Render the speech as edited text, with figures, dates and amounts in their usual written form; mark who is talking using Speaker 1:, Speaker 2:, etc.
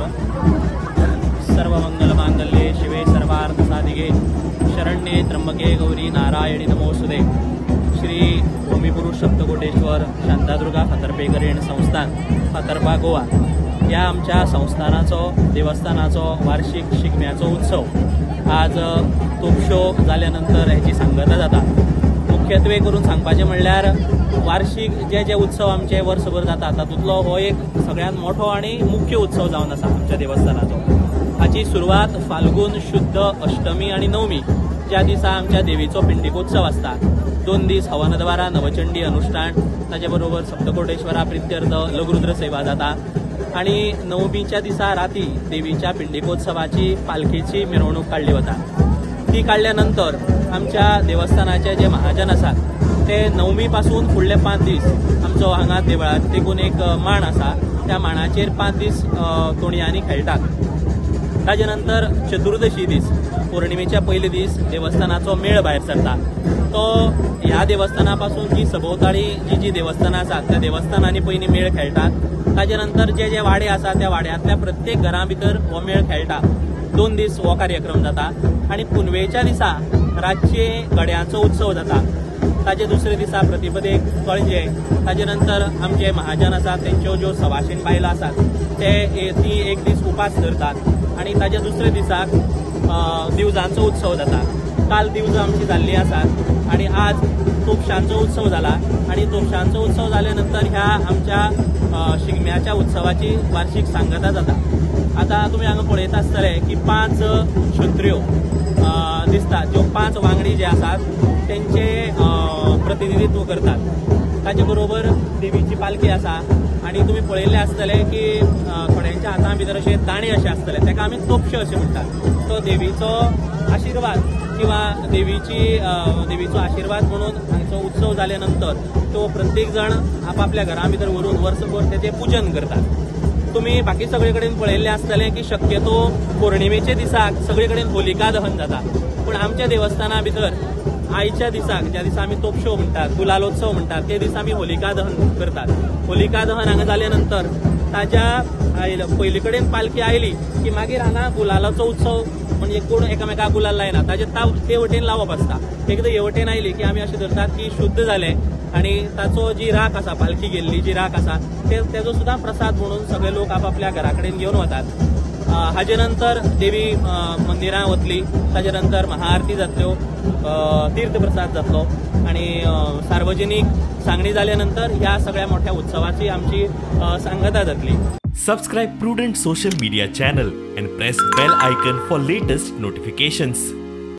Speaker 1: करूं. सर्वमंगल मांगल्ये शिवे सर्वार्थ साधिके शरण्ये त्र्यंबके गौरी नारायणी नमोस्तुते. श्री भूमिपुरुष सप्तकोटेश्वर शांतादुर्गा फातर्पेकरीण संस्थान फातर्पा गोवा ह्या आमच्या संस्थानाचो देवस्थानाचो वार्षिक शिगम्याचो उत्सव आज तोपशो जाल्या नंतर हेची सांगता जाता. मुख्यत्वे करून सांगपाचें म्हणल्यार वार्षिक जे जे उत्सव आमचे वर्सभर जाता तातूंतलो हो एक सगळ्यांत मोठो आनी मुख्य उत्सव जावन आसा आमच्या देवस्थानाचो. हाची सुरवात फाल्गुन शुद्ध अष्टमी आनी नवमी ज्या दिसा आमच्या देवीचो पिंडिकोत्सव आसता. 2 दीस हवनद्वारा नवचंडी अनुष्ठान, ताजे बरोबर सप्तकोटेश्वरा प्रित्यर्थ लघुरुद्र सेवा जाता आनी नवमीच्या दिसा राती देवीच्या पिंडिकोत्सवाची पालखेची मिरवणूक काडली वता. ती काडल्या नंतर आमच्या देवस्थानाचे जे महाजन आसात ते नवमी पासून फुडले 5 दीस आमचो हांगा देवळाक तेकून एक माण आसा त्या माणाचेर 5 दीस तोणयांनी खेळटात. ताजे नंतर चतुर्दशी दीस पौर्णिमेच्या पयले दीस देवस्थानाचो मेळ भायर सरता. तो ह्या देवस्थाना पासून जी सभोवताळी जी जी देवस्थानां आसात त्या देवस्थानांनी पयलीं मेळ खेळटात. ताजे नंतर जे जे वाडे आसा त्या वाड्यांतल्या प्रत्येक घरां भितर हो मेळ खेळटा. 2 दीस हो कार्यक्रम जाता आनी पुनवेच्या दिसा रातचे गड्यांचो उत्सव जाता. ताजे दुसरे दिसा प्रतिपदेक कळंजे, ताजे नंतर आमचे महाजन आसात तेंच्यो ज्यो सवाशीण बायलां आसात ते ती एक दीस उपास धरतात आनी ताजे दुसरे दिसाक दिवजांचो उत्सव जाता. काल दिवजां आमची जाल्ली आसात आनी आज तोपशांचो उत्सव जाला आनी तोपशांचो उत्सव जाल्या नंतर ह्या आमच्या शिगम्याच्या उत्सवाची वार्षिक सांगता जाता. आतां तुमी हांगा पळयता आसतले की 5 छत्र्यो दिसतात ज्यो 5 वांगडी जे आसात तेंचे प्रतिनिधित्व करतात. ताजे बरोबर देवीची पालखी आसा आनी तुमी पळयल्ले आसतले की थोड्यांच्या हाता भितर अशे दाणे अशे आसतले ताका आमी तोपशे अशें म्हणटात. तो देवीचो आशिर्वाद किंवा देवीचो आशिर्वाद म्हणून हांचो उत्सव जाल्या नंतर तो प्रत्येक जाण आपापल्या घरा भितर व्हरून वर्सभर तेचें पुजन करतात. तुमी बाकी सगळे कडेन पळयल्ले आसतले की शक्यतो पौर्णिमेच्या दिसाक सगळे कडेन होलिका दहन जाता, पूण आमच्या देवस्थाना भितर आयच्या दिसाक ज्या दिसा आमी तोपशो म्हणटात गुलालोत्सव म्हणटात ते दिसा आमी होलिका दहन करतात. होलिका दहन हांगा जाल्या नंतर ताज्या पयली कडेन पालखी आयली की मागीर हांगा गुलालाचो उत्सव म्हणजे कोण एकामेकाक गुलाल लायना ताजे ते वटेन लावप आसता. एकदां हे वटेन आयली की आमी अशें धरतात की शुद्ध जालें आनी ताचो जी राख आसा पालखी गेल्ली जी राख आसा तेजो सुद्दां प्रसाद म्हणून सगळे लोक आपापल्या घरा कडेन घेवन वतात. हाजे नंतर देवी मंदिरां वतली, ताजे नंतर महाआरती जातल्यो, तीर्थप्रसाद जातलो आनी सार्वजनीक सांगणी जाल्या नंतर ह्या सगळ्या मोठ्या उत्सवाची आमची सांगता जातली.
Speaker 2: Subscribe Prudent social media channel and press bell icon for latest notifications.